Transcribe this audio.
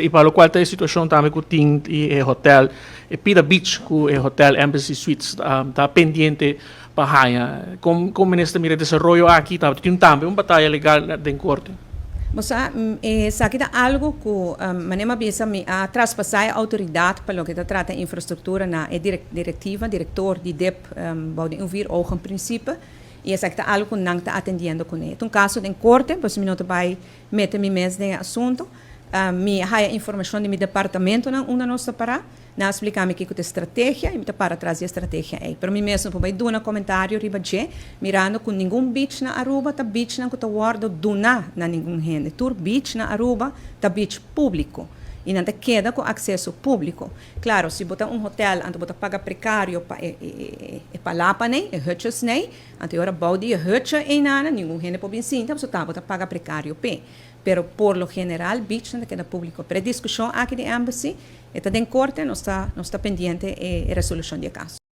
Y pa locual ta e situacion tambe cu tin e hotel, e Pida Beach cu e hotel Embassy Suites ta pendiente pa haya. Con minister mira e desaroyo aki? Ta tin tambe un bataya legal den corte. Bo sa, esaki ta algo cu manera mi a bisa, mi a traspasa e autoridad pa loke ta trata infrastructura na e directiva, director di dip bou di un vier ogen principe, y esaki ta algo cu nan ta atendiendo cune. Ta un caso den corte, pues mi no ta bay mete mi mes den e asunto. Mi a haya informacion di mi departamentonan unda nos ta para. Nan a splica mi kico ta e strategia y mi ta para tras di e strategia ey. Pero mi mes no por bay duna comentario riba dje, mirando cu ningun beach na Aruba ta beachnan cu ta wordo duna na ningun hende. Tur beach na Aruba ta beach publico y nan ta keda cu acceso publico. Claro, si bo ta un hotel anto bo ta paga precario pa e palapanan, e hutjesnan, anto e ora bou di e hutje eynana ningun hende por bin sinta pasobra ta bo ta paga precario p'e. Pero por lo general beachnan ta keda publico. Pero e discusion aki di Embassy e ta den corte, nos ta nos ta pendiente e resolucion di e caso.